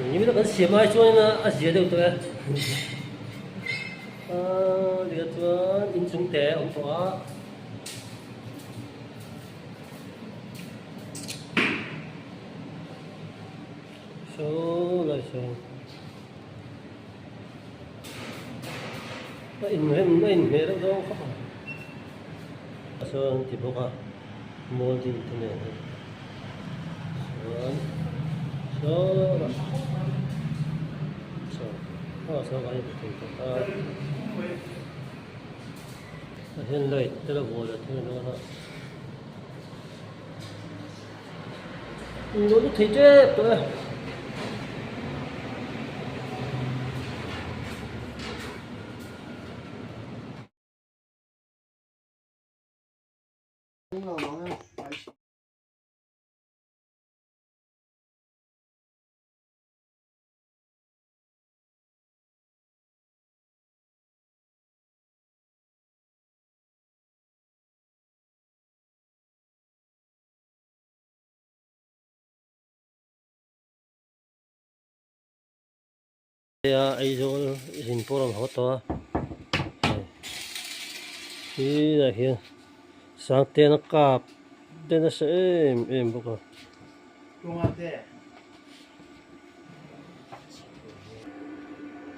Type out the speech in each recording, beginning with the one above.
Nimina kan siam ai chuan a zia deuh tawh e. Aaa tikah chuan inchung te a awm tawh a. Saw lai saw a inrem a inhmeh deuh dawn khawp ang. Saw an ti bawk a moulding te nen hian chuan saw lah saw ah saw kan inhmu thei tawh a a hian light te la vuah leh thei dawn a. Lo lut thei tep tawh e. A Aizawl zin pawh rawn haw tawh a hei helaiah hian Sangtean a kap te nasa em em bawk a.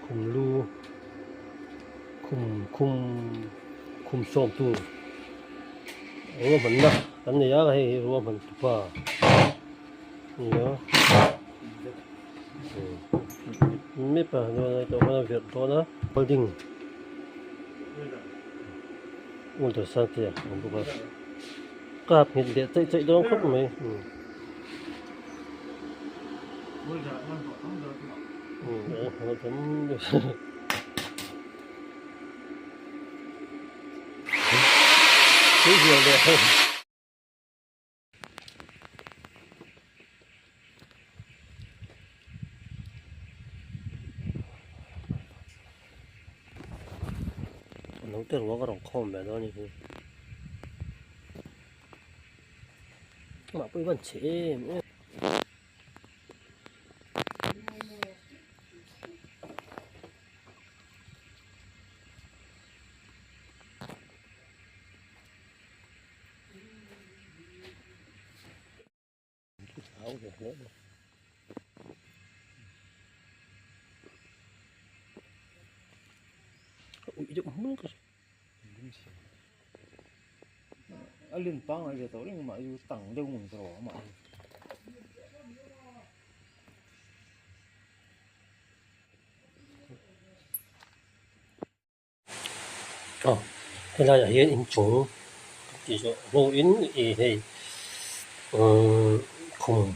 Khum lu khum khum khum sawm tur ruahmanna kan nei a hei hi ruahman tupa a ni a map a tawh khan a verh dawn a building ultra sang te a awm bawk a kap nghet leh chaih chaih dawn khawp mai. Naute ruang a rawn khawm ve dawn a nih hi. Amah pawh hi van chhe em em. Hlau ve hle bawk. A uih deuh hmul ka hria. A lin pangngai ve tawh reng mah chu tang deuh ngun tawh a mah hi. Aw helaiah hian inchung tih zawh hnuin ih hei umm khum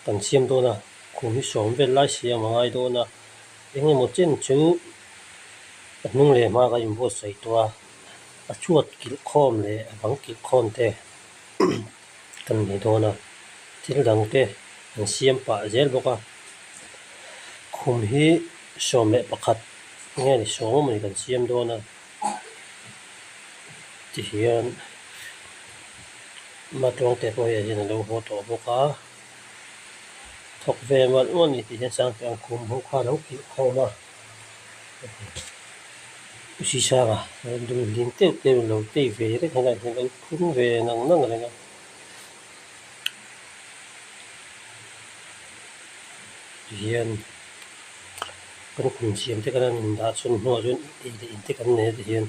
kan siam dawn a khum hi sawm vel lai siam a ngai dawn a eng emaw chen chu a hnung leh hma ka inbuatsaih tawh a a chhuat kilh khawm leh a bang kilh khawm te kan nei dawn a thil dang te an siam pah zel bawk a khum hi 11. Nge ni sawm a ni kan siam dawn a tihian Matawngte pawh hei hian a lo haw tawh bawk a thawk ve malh malh a ni tih hian Sangte ang khum ho kha a lo kilh khawm a Sisanga dum hlim teuh teuh lo tei ve reng helaiah hian a lo phun ve nang nang reng a. Tihian kan kum siam te kan han indah chhun hnuah chuan ei leh in te kan nei a tihian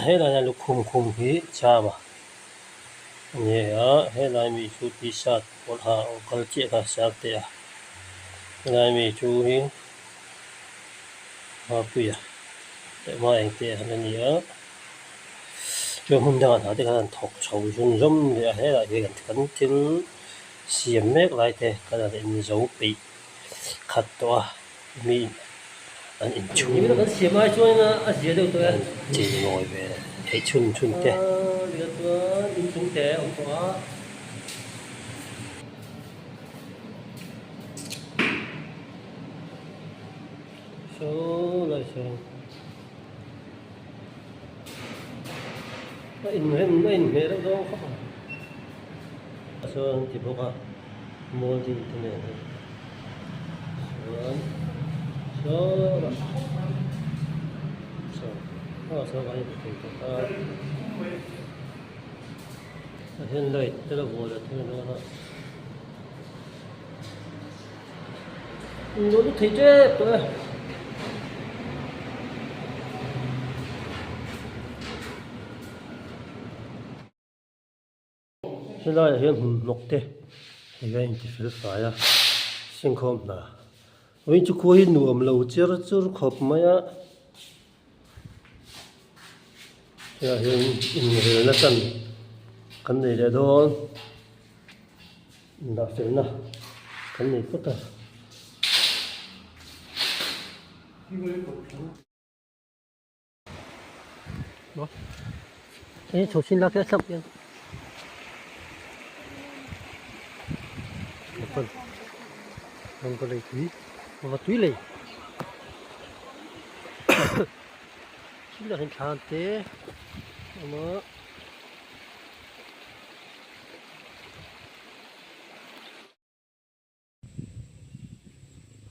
helai hian lukhum khum hi cham a ni a helai mi chu t-shirt pawlh ha a kal chiah kha sang teh a helai mi chu hi Mapuia leh hma eng te han a ni a chuan hmun dangah hna te khan an thawk chho zung zawm leh a helai hian kan thil siam mek lai te kan han en zo peih khat tawh a mi an inchhung an chei mawi ve theih chhun chhun te. Saw lai saw a inrem a inhmeh deuh dawn khawp ang a saw an ti bawk a moulding te nen hian. Chuan sawtah saw ah saw kan hmu thei bawk a a hian light te la vuah leh thei dawn a in lo thei tep tawh e. Helaiah hian hmun hnawk te hei a inti fel fai a sengkhawm hna vawiin chu khua hi nuam lo cher chur khawp mai a helaiah hian inrelna chan kan nei leh dawn indah felna kan nei phawt a.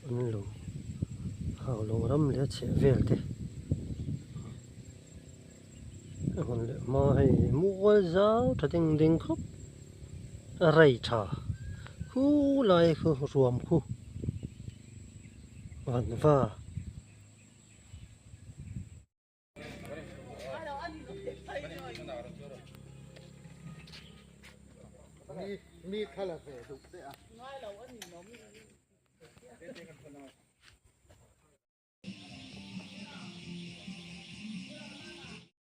An lo hau lo ram leh a chheh vel te a hawn leh hma hei mual zau tha ding ding khawp a rei tha khu lai khu ruam khu vanva.